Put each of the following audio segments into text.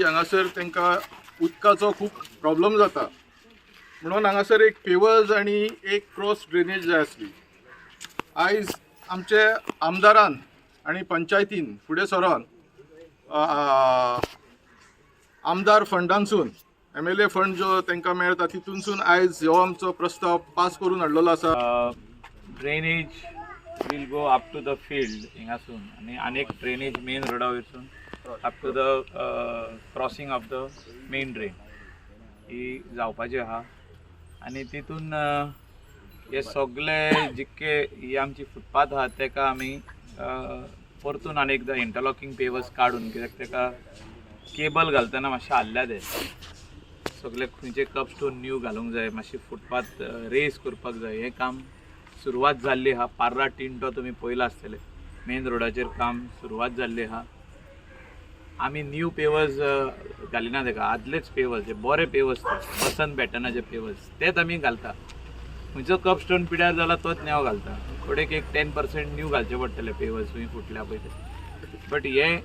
हांगासर तांकां उदकाचो खूब प्रॉब्लम जाता म्हणून हांगासर एक पेवर्स आनी एक क्रॉस ड्रेनेज जाय आसली. आयज आमचे आमदारान आनी पंचायतीन फुडें सरोन आमदार फंडांसून, एमएलए फंड जो तांकां मेळटा, तितूनसून आयज हो आमचो प्रस्ताव पास करून हाडलेलो आसा. Drainage will go up to the field हिंगासून आनी आनी एक ड्रेनेज मेन रोडा वयरसून up to the crossing of the main drain ही जावपाची आहा. आनी तितून हे सगळे जितके ही आमची फुटपाथ आहा, तेका आमी परतून आनी एकदां इंटरलॉकींग पेवर्स काडून, कित्याक तेका केबल घालतना मातशें हाल्ल्या ते सगळे, खंयचे कर्ब स्टोन न्यू घालूंक जाय, मातशी फुटपाथ रेज करपाक जाय. हें काम सुरवात जाल्ली आहा. पार्रा टिंटो तुमी पळयला आसतले, मेन रोडाचेर काम सुरवात जाल्ली आहा. आमी न्यू पेवर्स घालिना तेका, आदलेच पेवर्स, जे बरे पेवर्स ते वसंत पॅटर्नाचे पेवर्स, तेच आमी घालता. खंयचो कर्ब स्टोन पिड्यार जाला तोच नेव घालता. फुडें एक 10% न्यू घालचे पडटले पेवर्स खंय फुटल्या पळय ते. बट हे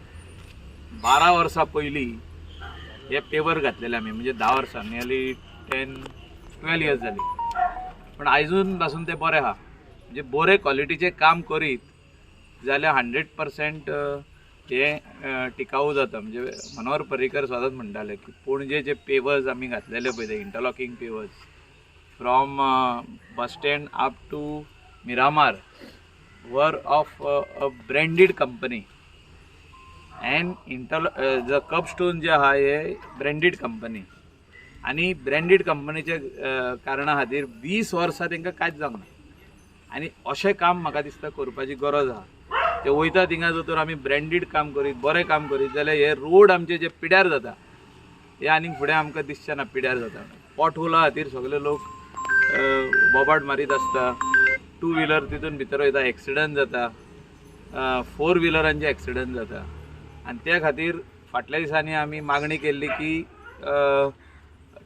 12 वर्सां पयलीं हे पेवर घातलेले आमी, म्हणजे 10 वर्सां, नियरली 10-12 इयर्स जाली, पण आयजून पासून ते बरे आहा. म्हणजे बरे क्वॉलिटीचें काम करीत जाल्यार 100% हे टिकाऊ जाता. म्हणजे मनोहर पर्रीकर स्वताच म्हणटाले की पणजे जे पेवर्स आमी घातलेले पळय ते interlocking pavers from bus stand up to Miramar were of a branded company and inter the kerb stone जे आहा हे ब्रँडीड कंपनी आनी ब्रँडीड कंपनीच्या कारणा खातीर 20 वर्सां तांकां कांयच जावंक ना. आनी अशें काम म्हाका दिसता करपाची गरज आहा. ते वयता थिंगा जर तर आमी ब्रँडीड काम करीत, बरें काम करीत जाल्यार हे रोड आमचे जे पिड्यार जाता, हे आनीक फुडें आमकां दिसचें ना पिड्यार जाता. पॉट होला खातीर सगळे लोक बोबाट मारीत आसता. टू व्हिलर तितून भितर वयता, एक्सिडंट जाता, फोर व्हिलरांचे एक्सिडंट जाता. आनी त्या खातीर फाटल्या दिसांनी आमी मागणी केल्ली की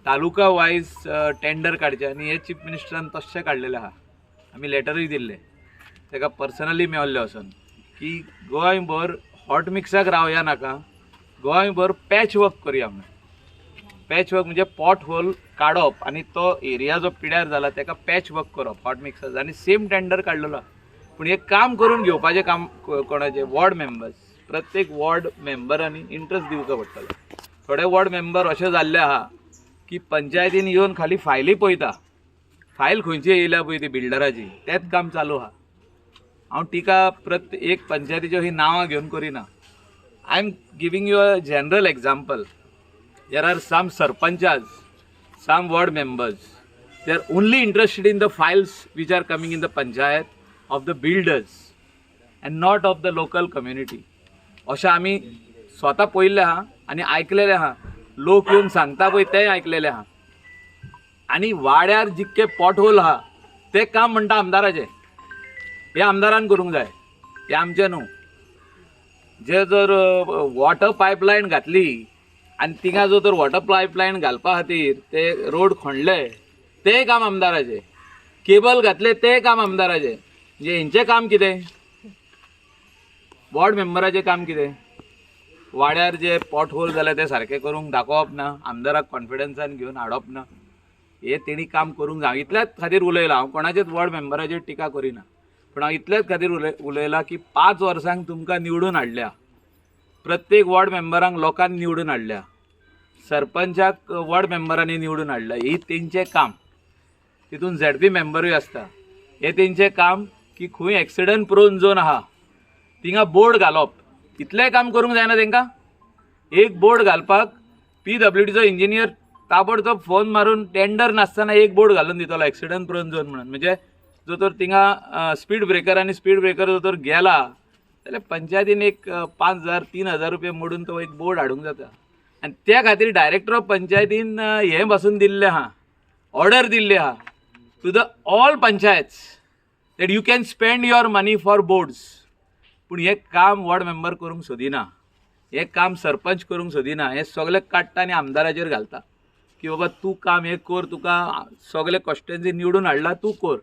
तालुका वायज टेंडर काडचें आनी हे चीफ मिनिस्टरान तशें काडलेलें आहा. आमी लेटरूय दिल्लें ताका पर्सनली मेवल्लें वचोन की गोंयभर हॉट मिक्साक रावया नाका, गोंयभर पॅच वर्क करुया म्हणून. पॅच वर्क म्हणजे पॉट होल काडप आनी तो एरिया जो पिड्यार जाला ताका पॅच वर्क करप हॉट मिक्सार. आनी सेम टेंडर काडलेलो आहा. पूण हें काम करून घेवपाचें काम कोणाचें? Ward members. प्रत्येक वॉर्ड मेंबरांनी इंट्रस्ट दिवचो पडटलो. थोडे वॉर्ड मेंबर अशे जाल्ले आहा की पंचायतीन येवन खाली फायली पळयता, फायल खंयची येयल्या पळय ती बिल्डराची, तेंच काम चालू आहा. हांव टिका प्रत्येक एक पंचायतीच्यो ही नांवां घेवन करिना. I am giving you a general example. There are some sarpanchas, some ward members, they are only interested in the files which are coming in the panchayat of the builders and not of the local community. अशें आमी स्वता पळयल्लें आहा आनी आयकलेलें आहा. लोक येवन सांगता पळय तेंय आयकलेलें आहा. आनी वाड्यार जितके पॉट होल आहा तें काम म्हणटा आमदाराचें, हें आमदारान करूंक जाय, हें आमचें न्हू. जे जर वॉटर पायपलायन घातली आनी थिंगा जर तर वॉटर पायपलायन घालपा खातीर ते रोड खणले, तें काम आमदाराचें. केबल घातले, तें काम आमदाराचें. म्हणजे हेंचें काम कितें? वॉर्ड मेंबराचें काम कितें? वाड्यार जे पॉट होल जाले ते सारके करूंक दाखोवप ना, आमदाराक कॉन्फिडन्सान घेवन हाडप ना. हे तेणी काम करूंक जाय. इतल्याच खातीर उलयलां हांव, कोणाचेच वॉर्ड मेंबराचेर टिका करिना, पूण हांव इतल्याच खातीर उलयलां की 5 वर्सांक तुमकां निवडून हाडल्या, प्रत्येक वॉर्ड मेंबरांक लोकांनी निवडून हाडल्या, सरपंचाक वॉर्ड मेंबरांनी निवडून हाडल्या. ही तेंचें काम. तितून झेडपी मेंबरूय आसता. हें तेंचें काम की खंय एक्सिडंट प्रोन झोन आहा थिंगा बोर्ड घालप. इतलेंय काम करूंक जायना तांकां? एक बोर्ड घालपाक पीडब्ल्यूडीचो इंजिनियर ताबडतोब फोन मारून टेंडर नासतना एक बोर्ड घालून दितलो एक्सिडंट प्रोन झोन म्हणून. म्हणजे जो तर थिंगा स्पीड ब्रेकर आनी स्पीड ब्रेकर जो तर गेला जाल्यार पंचायतीन एक 5,000, 3,000 रुपया मोडून तो एक बोर्ड हाडूंक जाता. आनी त्या खातीर डायरेक्टर ऑफ पंचायतीन हें पासून दिल्लें आहा, ऑर्डर दिल्ली आहा to the all panchayats that you can spend your money for boards. पूण हें काम वॉर्ड मेंबर करूंक सोदिना, हें काम सरपंच करूंक सोदिना. हें सगळें काडटा आनी आमदाराचेर घालता की बाबा तूं काम हें कर, तुका सगळे कॉन्स्टिट्युएन्सी निवडून हाडला, तूं कर.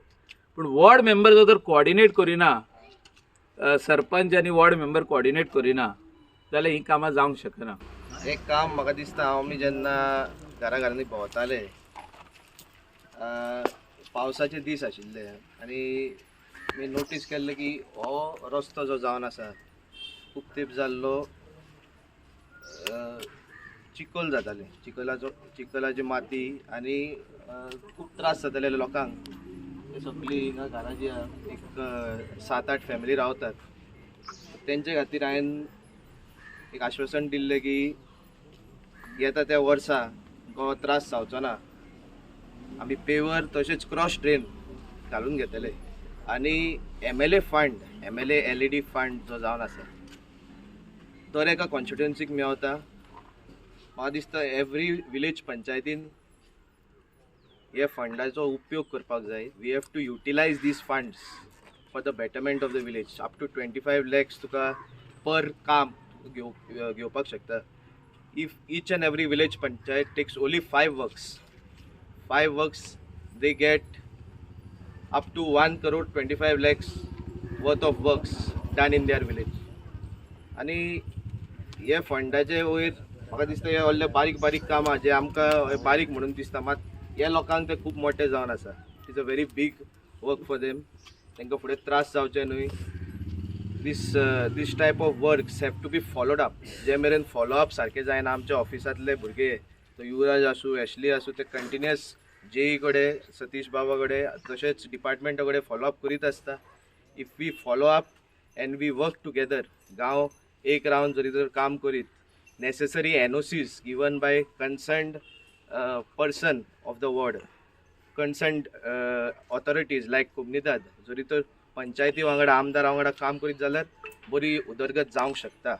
पूण वॉर्ड मेंबर जर तर कोऑर्डिनेट करिना, सरपंच आनी वॉर्ड मेंबर कोऑर्डिनेट करिना जाल्यार हीं कामां जावंक शकना. हें काम म्हाका दिसता, हांव आमी जेन्ना घरा घरांनी भोंवताले, पावसाचे दीस आशिल्ले आनी मी नोटीस केल्लें की हो रस्तो जो जावन आसा खूब तेंप जाल्लो चिखल जातालें, चिखलाचो, चिखलाची माती आनी खूब त्रास जाताले लोकांक. ते सगळीं हिंगा घरां जी आहा, एक 7-8 फॅमिली रावतात, तेंचे खातीर हांवें एक आश्वासन दिल्लें की येता त्या वर्सा हो त्रास जावचो ना, आमी पेवर तशेंच क्रॉस ड्रेन घालून घेतले आनी MLA fund, MLA LAD fund जो जावन आसा दर एका कॉन्स्टिट्युएन्सीक मेवता. म्हाका दिसता एवरी विलेज पंचायतीन हे फंडाचो उपयोग करपाक जाय. We have to utilize these funds for the betterment of the village. Up to 25 lakhs तुका पर काम घेवपाक शकता. If each and every village panchayat takes only five works, five works, they get up to 1 crore 25 lakhs worth of works done in their village. आनी हे फंडाचे वयर म्हाका दिसता हे व्हडले बारीक बारीक कामां जे आमकां बारीक म्हणून दिसता, मात हे लोकांक ते खूब मोठे जावन आसा. It is a very big work for them. तांकां फुडें त्रास जावचे न्हय, this type of works have to be followed up. जे मेरेन फॉलो अप सारकें जायना, आमच्या ऑफिसांतले भुरगे, तो युवराज आसूं, एशली आसूं, ते कंटिन्युअस जेई कडेन, सतीश बाबा कडेन, तशेंच डिपार्टमेंटा कडेन फॉलो अप करीत आसता. If we follow up and we work together, गांव एक रावन जरी तर काम करीत, necessary NOCs given by concerned person of the ward, concerned authorities like Comunidade, जरी तर पंचायती वांगडा, आमदारा वांगडा काम करीत जाल्यार बरी उदरगत जावंक शकता.